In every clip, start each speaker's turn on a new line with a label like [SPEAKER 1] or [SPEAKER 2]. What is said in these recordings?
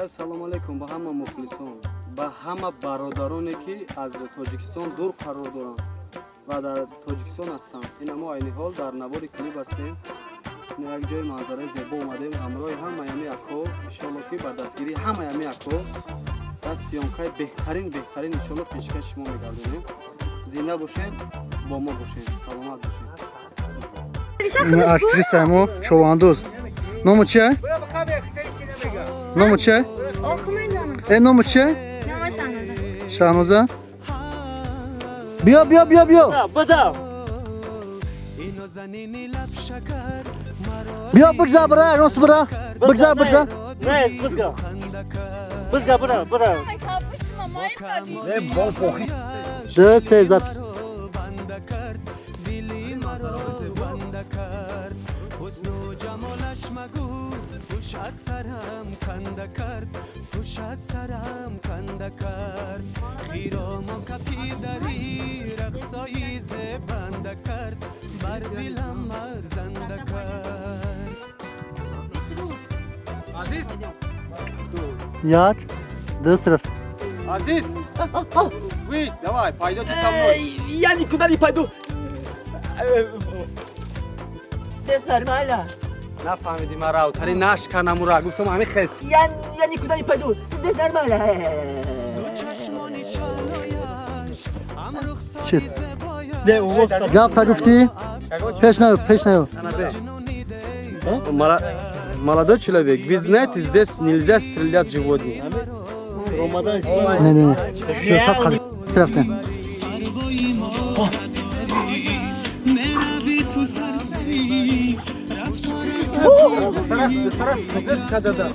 [SPEAKER 1] Ассалому алайкум ба ҳама мухлисон, ба ҳама бародароне, ки аз Тоҷикистон дур қарор доранд ва дар Тоҷикистон ҳастанд. Ина мо айни ҳол дар навори клип ҳастем. Ина як ҷои манзараи зебо омадем ҳамроҳи ҳамаями акҳо. Иншоалло, ки ба дастгирии ҳамаями акҳо ва съёмка и беҳтарин, беҳтарин, иншоалло, пешкаши шумо мегардонем. Зинда бошед, бо мо бошед, саломат бошед.
[SPEAKER 2] Ин актриса мо, човандоз. Ному чия? Ному чия? Э, ному чия? Шаҳноза. Биё, биё, биё, биё.
[SPEAKER 3] Бадав.
[SPEAKER 2] Биё, бигзар, бира, рост бира. Бигзар, бигзар.
[SPEAKER 3] Не, бизга. Бизга, бира, бира.
[SPEAKER 4] Не, бо похи.
[SPEAKER 2] Ду, се, запись.
[SPEAKER 5] Ҳусну ҷамолаш магӯ, ҳуш аз сарам канда кард, ҳуш аз сарам канда кард. Хиромо капидари рақсои зебанда кард, бар дилам арзанда кард.
[SPEAKER 1] Азиз.
[SPEAKER 2] Як, ду, се, рафт.
[SPEAKER 1] Азиз, вы давай, пойдете со мной.
[SPEAKER 3] Я никуда не пойду. Здесь нормально.
[SPEAKER 1] Нафаҳмиди мара, утари нашканамура гуфтам, ҳами хес.
[SPEAKER 3] Я никуда не пойду. Здесь нормально.
[SPEAKER 5] Чашмони шалояш ҳам
[SPEAKER 2] Чит.
[SPEAKER 5] рухсори зебояш.
[SPEAKER 2] Гап та гуфтӣ? Пеш наё, пеш наё.
[SPEAKER 1] Молодой человек, вы знаете, здесь нельзя стрелять животных.
[SPEAKER 2] Не, не, не. Сиёсат қад рафтем.
[SPEAKER 5] Мерави ту сарсарӣ рафторат.
[SPEAKER 1] Тарас, здесь кадада.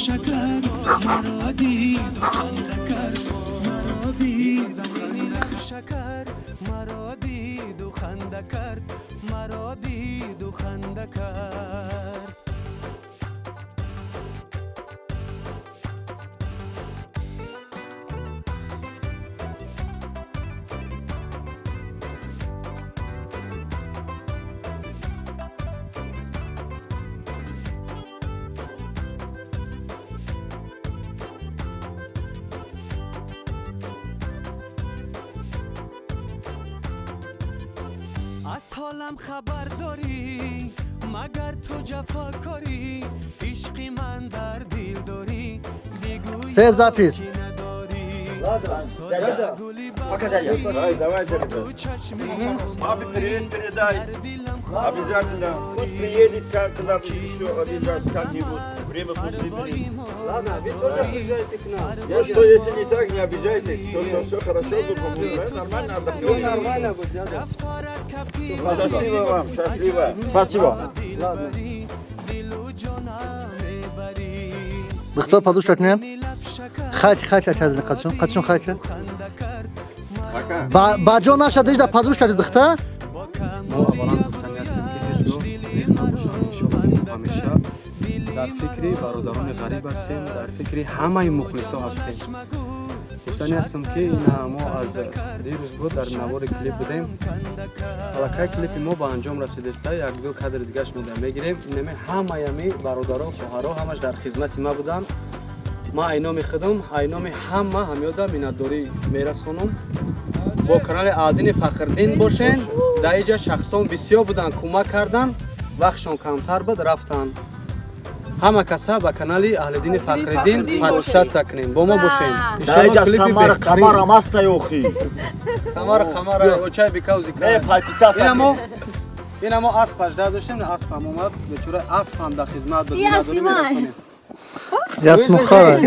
[SPEAKER 5] Шакар маро диду ханда кард, маро диду шакар, маро диду ханда кард, маро диду ханда кард. Аз ҳолам хабар дорӣ, магар ту ҷафокорӣ, ишқи ман дар дил дорӣ, бигӯ.
[SPEAKER 2] Се, запись.
[SPEAKER 5] Ки надорӣ.
[SPEAKER 3] Пока, дядя.
[SPEAKER 4] Давай, давай, ребят. Папе привет передай. Обязательно. Пусть приедет как к нам еще обязательно как-нибудь. Время пусть выберет.
[SPEAKER 1] Ладно, вы тоже приезжайте к нам.
[SPEAKER 4] Ну что, если не так, не обижайтесь. Все, все хорошо, будет, по-моему, да? Нормально
[SPEAKER 1] Все
[SPEAKER 4] отдохнули.
[SPEAKER 1] нормально будет, дядя.
[SPEAKER 4] Счастливо вам, счастливо.
[SPEAKER 3] Спасибо.
[SPEAKER 1] Ладно.
[SPEAKER 5] Дилу ҷонам мебарӣ.
[SPEAKER 2] Духтар подушка кунед. Хайр, хайр кард, қадшон, қадшон хайр кард.
[SPEAKER 4] Пока.
[SPEAKER 2] Ба ҷо нашад, ижда подушка духтар.
[SPEAKER 1] Мо аввалан гуфтанӣ ҳастем, ки ҳеҷ гоҳ зиқ набошанд. Иншоалло, ки мо ҳамеша дар фикри бародарони ғариб ҳастем, дар фикри ҳамаи мухлисо ҳастем. Гуфтанӣ ҳастам, ки ина мо аз дирӯз буд дар навори клип будем. Аллакай клипи мо ба анҷом расидаста, якду кадри дигаш монда, мегирем. Инаме ҳамаями бародаро, хоҳаро, ҳамаш дар хизмати ма буданд. Ман айноми худам, айноми ҳама ҳамёда миннатдорӣ мерасонам. Бо канали Аҳлиддини Фахриддин бошен. Дар иҷа шахсон бисёр буданд, кӯмак карданд, вақтшон камтар буд, рафтанд. Ҳама каса ба канали Аҳлиддини Фахриддин подписаться кунем, бо мо бошем.
[SPEAKER 3] Даиҷа
[SPEAKER 1] Иншоалло, клипи
[SPEAKER 3] Самара
[SPEAKER 1] беҳтарин.
[SPEAKER 3] Қамарам аста ёхи.
[SPEAKER 1] Самара Қамара очай бикавзика.
[SPEAKER 3] Не, подписаться.
[SPEAKER 1] Инамо, инамо асп ажда доштем, аспам омад, бечора аспам дар хизмат буд.
[SPEAKER 6] Я
[SPEAKER 1] Миннатдорӣ
[SPEAKER 6] снимаю.
[SPEAKER 1] мерасонем.
[SPEAKER 2] Ясмухара.